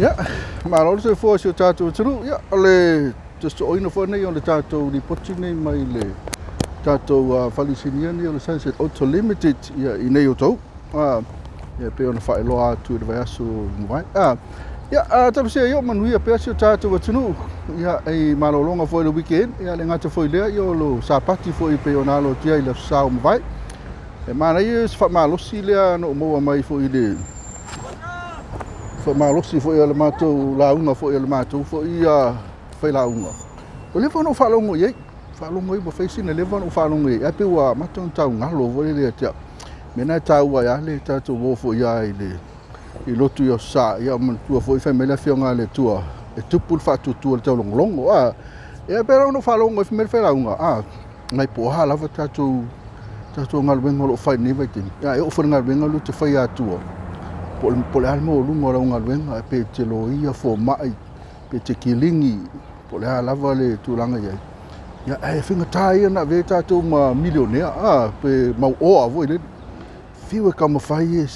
Ia, malo le soifua i si o tatou atunuu. Ia, o le tosooina foi nei o le tatou lipoti nei mai le tatou falesinia nei o le Sunset Auto Limited ia, i nei o tou. Ia, pei ona faailoa atu i le vaiaso muai. Ia, talosia ia o manuia pea si o tatou atunuu. Ia, i malologa foi i le weekend. Ia, le gata foi lea, ia, o lo Sapati foi pei ona alo atu ai i le Aso Sa ua mavae. E manaia se faamalosi lea na ou maua mai foi i le faamalosi foi a le matou lauga foi a le matou foi failauga. Ua leva ona ou faalogo i ai, faalogo i ai ua fai sina leva ona ou faalogo i ai, ae pei ua amata ona tau galo foi lele ia te au. Mea na e taua ai lava le tatou o foi lava i le i lotu i Aso Sa, ia manatua foi fai mai le Afioga a le Atua, e tupu le faatuatua i le taulogologo. Ia pei la ona ou faalogo ai fai mai le failauga, mai po o a lava tatou galuega o lo o fai i lenei vaitaimi, e oo foi i le galuega lea ou te faia atua, po o le a le maualuga o lau galuega, pe e te loia, fomai, pe e te kiligi, po o le a lava le tulaga e i ai, ia, ae faigata ia ona avea tatou ma milionea, pe mauoa foi lele. Fiu e taumafai e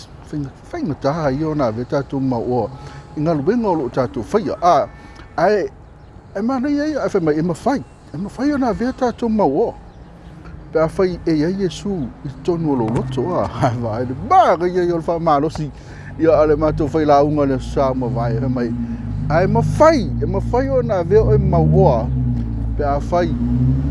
faigata ia ona avea tatou ma mauoa i galuega o lo o tatou faia. Ae manaia ia, ae fai mai e mafai. E mafai ona avea tatou ma mauoa pe afai e i ai Iesu i totonu o lou loto. Vaai le manaia ia o le faamalosi ia a le matou failauga i le Aso Sa ua mavae, fai mai, ae mafai, e mafai ona avea oe ma mauoa pe afai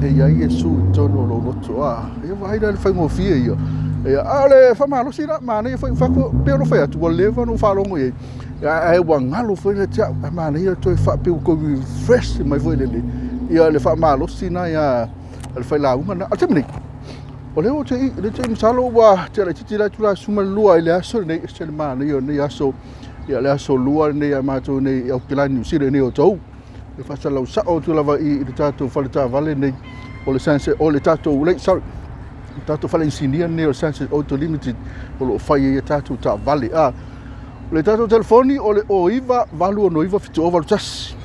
e i ai Iesu i totonu o lou loto. Ia vaai la i le faigofie ia. Ia, a o le faamalosi la, manaia foi, fai atu, pei ona fai atu, ua leva ona ou faalogo i ai, ae ua galo foi ia te au, ae manaia le toe faapea ua toe refresh mai foi lele ia le faamalosi na ia le failauga na. O le taimi nei, o lea ua te i, le te masalo ua te laitiiti la atu la 12 i le aso lenei, ese le manaia o lenei aso, ia le aso lua lenei a matou nei i Aotearoa Niu Sila nei o tou. E faasalau sao atu lava i le tatou fale taavale nei o le Sunset, o le tatou, sorry, le tatou fale inisinia lenei o le Sunset Auto Limited o lo o fai ai a tatou taavale. O le tatou telefoni o le 09 869 7081.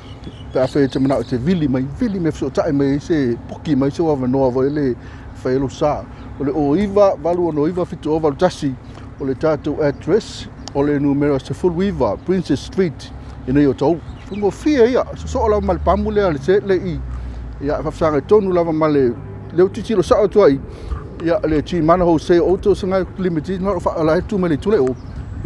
Pe afai e te manao e te vili mai, vili mai fesootai mai ai se poki mai se avanoa foi le fai ai lou sa. O le 09 869 7081 o le tatou address o le numera 19 Princess Street i nei o tou. Faigofie ia, sosoo lava ma le pamu lea le se le i. Ia faafesagai tonu lava ma le leo tilotilo sao atu ai. Ia le Timana Jose Auto Sangai Limited na o la e tu mai le itu le o.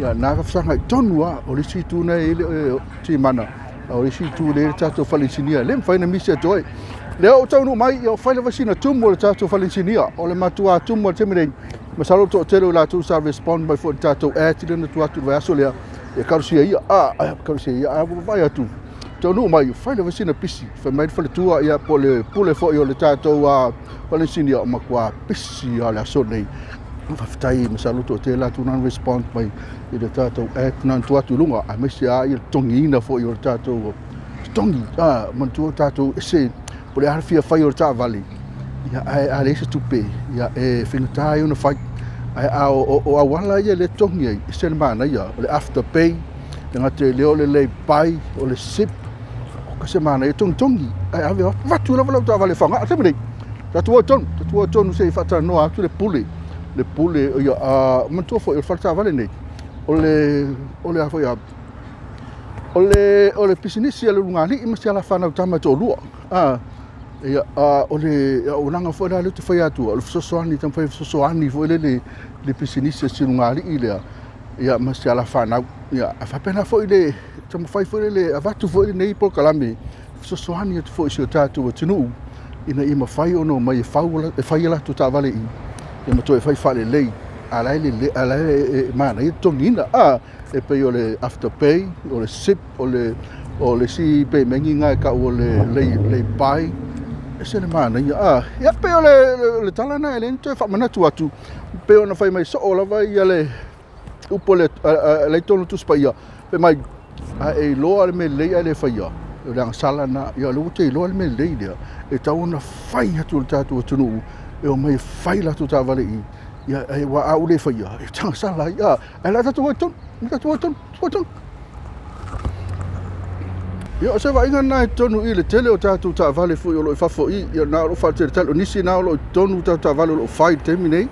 Ia na faafesagai tonu lava o le isi itu na e i le Timana. O le isi itu le tatou fale inisinia le mafai ona misi atu ai. Lea ua taunuu mai, ia fai lava sina tumu o le tatou fale inisinia. O le matua tumu o le taimi nei, masalo le toatele o i latou sa respond mai foi i le tatou ad lea na tuu atu i le vaiaso lea, e talosia ia, talosia ia, ae ua vaai atu, taunuu mai, fai lava sina pisi, fai mai le faletua, ia, po o le pule foi o le tatou fale inisinia, o matua pisi lava le aso nei. Faafetai, masalo le toatele latou na respond mai i le tatou ad na tuu atu i luga, aemaise lava ia le totogiina foi o le tatou totogi, manatua tatou ese po o le a le fia fai o le taavale, ia, ae a leai se tupe, ia, e faigata ai ona fai. Ae a o auala ia lea e totogi ai, ese le manaia, o le afterpay, le gata i lea o le lay-by, o le zip, o se manaia togitogi, ae ave avatu lava lau taavale e faaaoga. A o le taimi nei, tatou o i totonu, tatou o i totonu se i faatalanoa atu le pule, le pule, ia, manatua foi o le fale taavale nei, o le, o le a foi a, o le pisinisi a le ulugalii ma si ala fanau tama e toalua. Ia, o le auaunaga foi la lea ou te fai atu, o le fesoasoani, taumafai e fesoasoani foi lele le pisinisi a si ulugalii lea, ia, ma si ala fanau. Ia, a faapena foi le taumafai foi lele avatu foi lenei polokalame, fesoasoani atu foi i si o tatou atunuu, ina ia mafai ona omai e fau, e fai a latou taavale i, ia ma toe fai faalelei, a la e lelei, a la e manaia le totogiina. E pei o le afterpay, o le zip, o le isi pemeni lena e tau o le lay-by, ese le manaia. Ia, pei o le tala lena e lea na toe faamanatu atu, pei ona fai mai soo lava ia le upu a le tonu Tusi Paia, fai mai, a e iloa le mea lelei ae le faia, o le agasala lena. Ia, o lea ua te iloa le mea lelei lea, e tatau ona fai atu e le tatou atunuu, e omai e fai latou taavale i, ia, aua a ou le faia, e tagasala ai. Ae o le a tatou o i totonu, tatou o i totonu, o i totonu. Ia, o se vaaiga lena i totonu i le tele o tatou taavale foi o lo o i fafo i, ia, na o lo o faateletele, o nisi na o lo o i totonu tatou taavale o lo o fai i le taimi nei.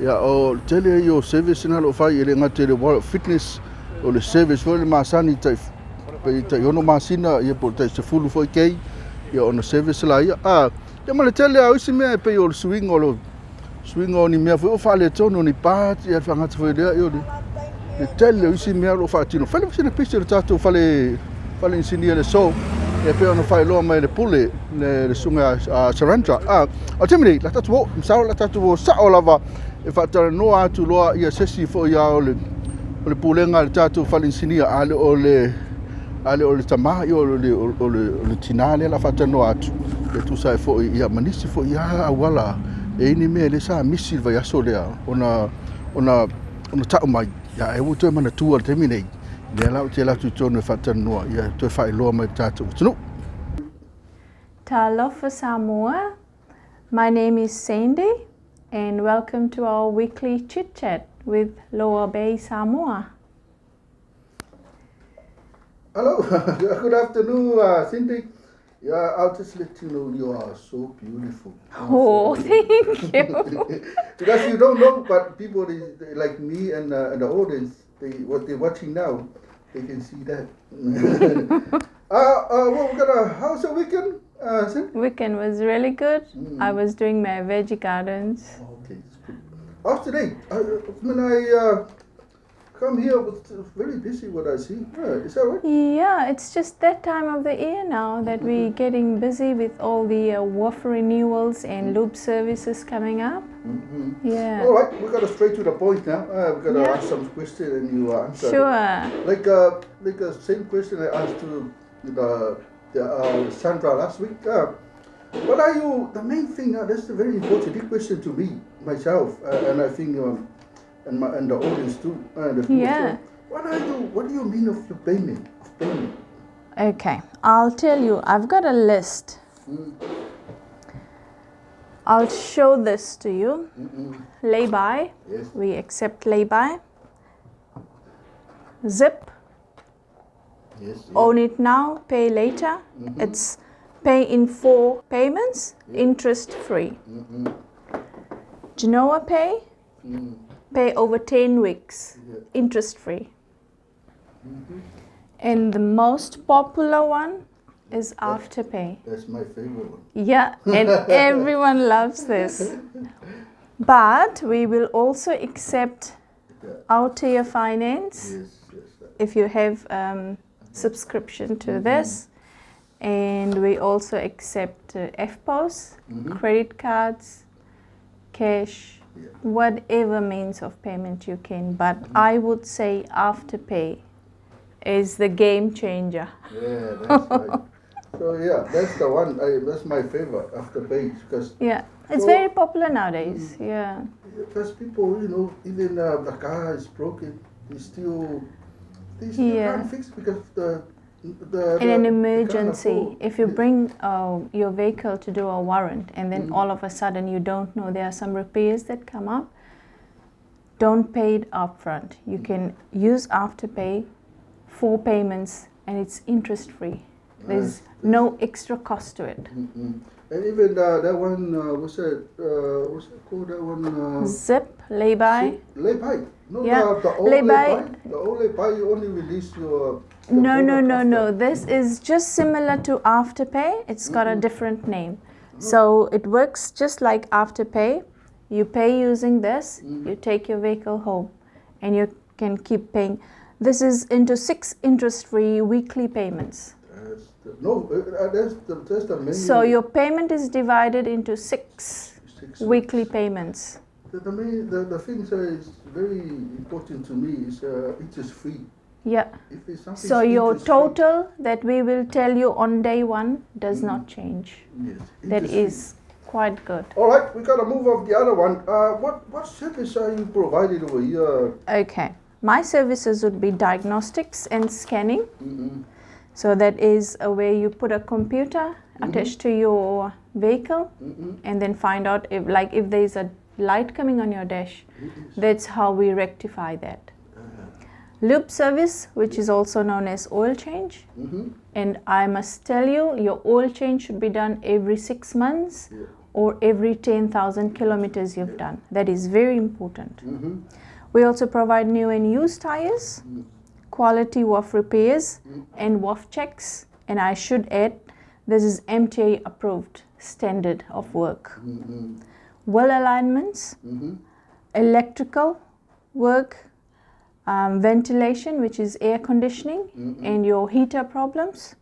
Ia, o le tele ia o service na o lo o fai, e le gata i le World Fitness, o le service foi le masani tai Pe tai 6 masina ia po o le tai 10 foi kei ia ona service laia. Ia ma le tele lava o isi mea e pei o le suiga o le suiga o ni mea foi o faaletonu o ni parts ia le faagata foi lea ia o le le tele o isi mea o lo o faatino. Fai lava sina pisi o le tatou fale fale inisinia i le aso e pei ona faailoa mai e le Pule le le Susuga a Sarandra. O le taimi nei, la tatou o, masalo la tatou o sao lava e faatalanoa atu loa ia se isi foi a o le o le pulega a le tatou fale inisinia a le o le a le o le tama ia o le o le o le tinā lea la faatalanoa atu e tusa ai foi ia ma nisi foi a auala e i ai ni mea lea sa misi i le vaiaso lea ona ona ona tau mai ia ae ua toe manatua i le taimi nei lea la ou te alu atu i totonu e faatalanoa ia toe faailoa mai i le tatou atunuu. Talofa Samoa. My name is Sandy and welcome to our weekly chit chat with Lower Bay Samoa. Hello, good afternoon, Cindy. Yeah, I'll just let you know you are so beautiful. Oh, thank you. Because you don't know, but people they, like me and the audience, they what they're watching now, they can see that. Well, we got a how's the weekend, Cindy? Weekend was really good. I was doing my veggie gardens. Okay, it's good. How's today? When I come here, it's very busy. What I see, is that right? Yeah, it's just that time of the year now that we're getting busy with all the WAF renewals and loop services coming up. Yeah. All right, we got to straight to the point now. We got to Yeah. ask some question and you answer. Sure. Like the same question I asked to the Sandra last week. What are you? The main thing. That's a very important question to me myself, and I think and the audience too. The viewers. Yeah. What are you? What do you mean of your payment? Of payment? Okay, I'll tell you. I've got a list. I'll show this to you. Lay-by. Yes. We accept lay-by. Zip. Yes. Own it now, pay later. It's pay in 4 payments, interest free. Genoa Pay, pay over 10 weeks, interest free. And the most popular one is Afterpay. That's my favorite one. Yeah, and everyone loves this. But we will also accept Aotea Finance. Yes, yes. If you have subscription to this. And we also accept EFTPOS, credit cards, cash, whatever means of payment you can. But I would say Afterpay is the game changer. Yeah, that's right. So yeah, that's the one. That's my favorite, Afterpay, because Yeah, it's So- very popular nowadays. Yeah. Because people, you know, even the car is broken, they still can't fix because the In an they can't emergency, afford. if you bring your vehicle to do a warrant and then all of a sudden you don't know there are some repairs that come up, don't pay it upfront. You can use Afterpay, 4 payments, and it's interest free. There's no extra cost to it. And even that one, what's that? What's that called? That one? Zip, lay-by. Lay-by. No, Yeah. the old Lay-by. lay-by. The old lay-by, you only release your. The No, no, product no, after. no. This is just similar to Afterpay. It's got a different name. So it works just like Afterpay. You pay using this, you take your vehicle home, and you can keep paying. This is into 6 interest-free weekly payments. That's the, no, that's the main. So your payment is divided into 6 6 weekly payments. The thing that is very important to me is interest free. Yeah. If it's something So your interest free, total that we will tell you on day 1 does not change. Yes, That interest free. is quite good. All right, we got to move off the other one. What service are you providing over here? Okay, my services would be diagnostics and scanning. So that is a way you put a computer attached to your vehicle and then find out if there is a light coming on your dash. That's how we rectify that. Lube service, which is also known as oil change. And I must tell you, your oil change should be done every 6 months or every 10,000 kilometers you've done. That is very important. We also provide new and used tires, Quality WAF repairs and WAF checks. And I should add, this is MTA approved standard of work. Wheel alignments, electrical work, ventilation, which is air conditioning, and your heater problems.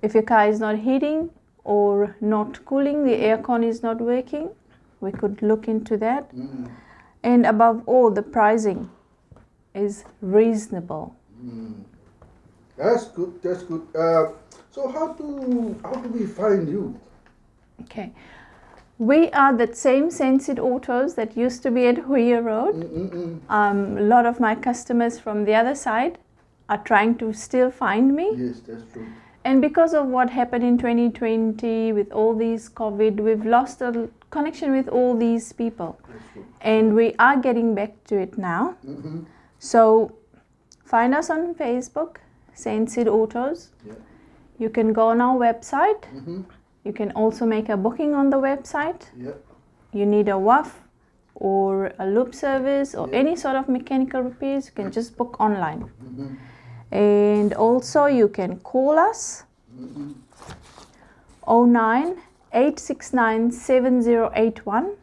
If your car is not heating or not cooling, the aircon is not working, we could look into that. And above all, the pricing is reasonable. That's good. That's good. So how do we find you? Okay. We are that same Sensit Autos that used to be at Huia Road. A lot of my customers from the other side are trying to still find me. Yes, that's true. And because of what happened in 2020 with all these COVID, we've lost a connection with all these people. That's true. And we are getting back to it now. So find us on Facebook, Sensit Autos. You can go on our website. You can also make a booking on the website. You need a WAF or a loop service or any sort of mechanical repairs, you can just book online. And also you can call us 09 869 7081.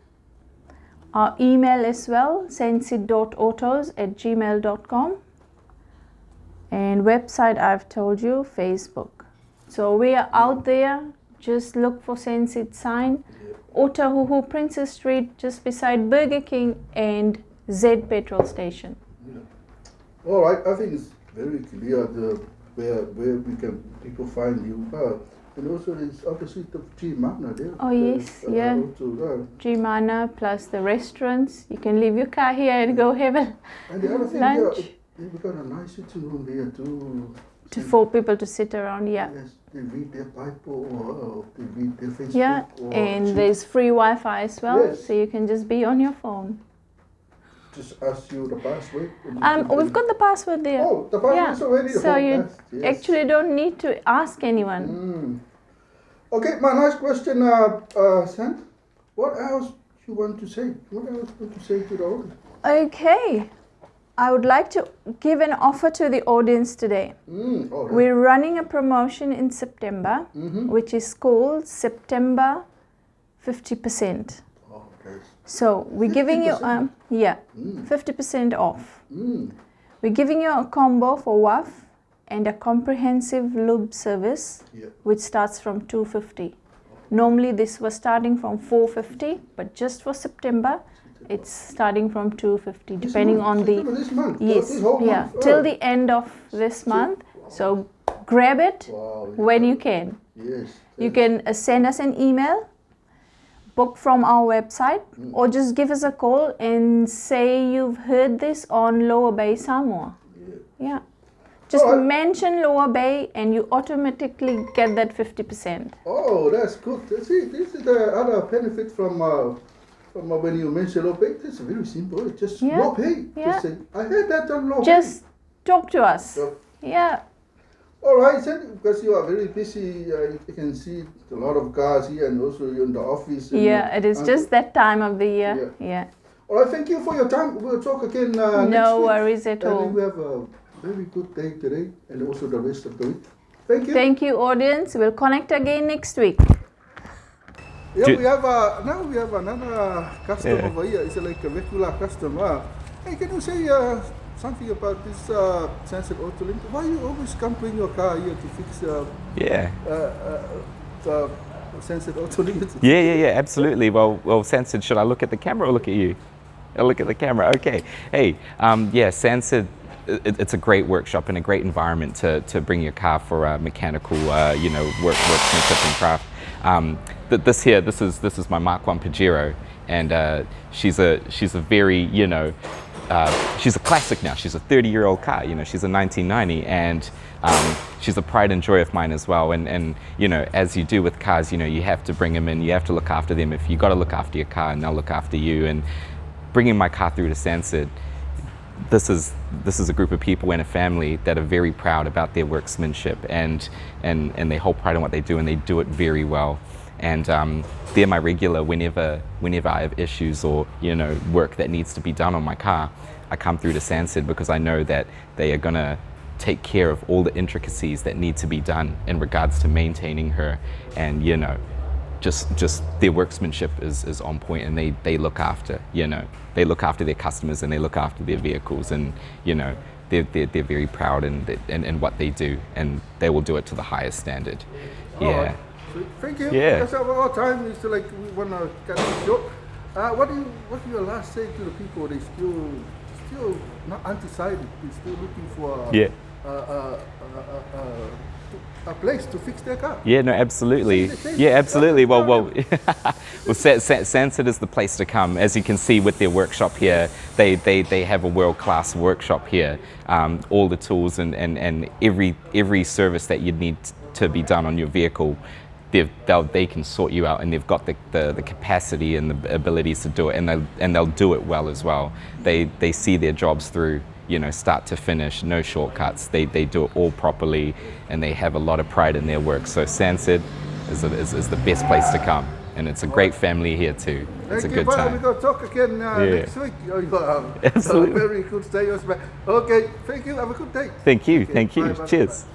Our email as well, sensit.autos@gmail.com. And website, I've told you, Facebook. So we are out there. Just look for Sensit sign. Otahuhu, Princess Street, just beside Burger King and Z petrol station. Yeah. All right, I think it's very clear the where we can people find you. And also it's opposite of G Mana there. Oh, yes, yeah. Also, G Mana plus the restaurants. You can leave your car here and go have a and the other thing, lunch. Yeah, we got a nice sitting room here too. To for people to sit around, yeah. Yes, they read their Bible or they read their Facebook. Yeah, or and choose there's free Wi-Fi as well, so you can just be on your phone. Just ask you the password and you can We've got the password there. Oh, the password is already. So Oh, you yes. actually don't need to ask anyone. Okay, my last question, Sant. What else you want to say? What else you want to say to the audience? Okay. I would like to give an offer to the audience today. Oh, that's We're running a promotion in September, which is called September 50%. Oh, that's So we're giving you 50%? Yeah, 50% off. We're giving you a combo for WAF and a comprehensive lube service, which starts from 250. Normally this was starting from 450, but just for September, it's starting from 250, This depending month, on the September, this month, yes, this whole yeah, month. till Oh. the end of this month. So grab it Wow, when you can. Yes. You can send us an email, book from our website, or just give us a call and say you've heard this on Lower Bay Samoa. Yeah. Just All right. mention Lower Bay and you automatically get that 50%. Oh, that's good. See, this is the other benefit from when you mention Low Bay. It's very simple. It's just Low Bay. Just say, I heard that on Low Bay. Just talk to us. So, Yeah. all right, then, because you are very busy, you can see a lot of cars here and also you're in the office. And, Yeah, it is and- just that time of the year. Yeah. All right, thank you for your time. We'll talk again next No week. worries at And all. we have a very good day today and also the rest of the week. Thank you. Thank you, audience. We'll connect again next week. Yeah, we have now we have another customer over here. It's like a regular customer. Hey, can you say something about this Sensit Auto Link? Why you always come bring your car here to fix the Sensit Auto Limited? Yeah, absolutely. Well, Sansid, should I look at the camera or look at you? I look at the camera. Okay. Hey, yeah, Sansid, it's a great workshop and a great environment to bring your car for a mechanical, worksmanship and craft. This here, this is my Mark 1 Pajero, and she's a very, you know, she's a classic now. She's a 30-year-old car. She's a 1990, and she's a pride and joy of mine as well. And as you do with cars, you have to bring them in, you have to look after them. If you got to look after your car, and they'll look after you. And bringing my car through to Sansid, this is a group of people and a family that are very proud about their workmanship, and they hold pride in what they do, and they do it very well. And they're my regular whenever I have issues or work that needs to be done on my car. I come through to Sansad because I know that they are gonna take care of all the intricacies that need to be done in regards to maintaining her, and just their workmanship is on point, and they look after they look after their customers and they look after their vehicles, and they're very proud in what they do, and they will do it to the highest standard. All Yeah. right. Sweet. Thank you. Yeah. That's our time. It's like we wanna cut it short. What do you last say to the people? They still not undecided. They're still looking for a place to fix their car. Yeah, no, absolutely. Say- say- Yeah, absolutely. Well, tell Sansad is the place to come. As you can see with their workshop here, they have a world-class workshop here. All the tools and every service that you'd need to be done on your vehicle, they can sort you out, and they've got the capacity and the abilities to do it, and they'll do it well as well. They see their jobs through, start to finish, no shortcuts. They do it all properly, and they have a lot of pride in their work. So Sansad is the best place to come, and it's a great family here too. It's Thank a you, good brother. time. We're going to talk again next week. You are Absolutely. a very good salesman. Okay, thank you. Have a good day. Thank you. Okay, Thank you. bye, bye, Cheers. bye.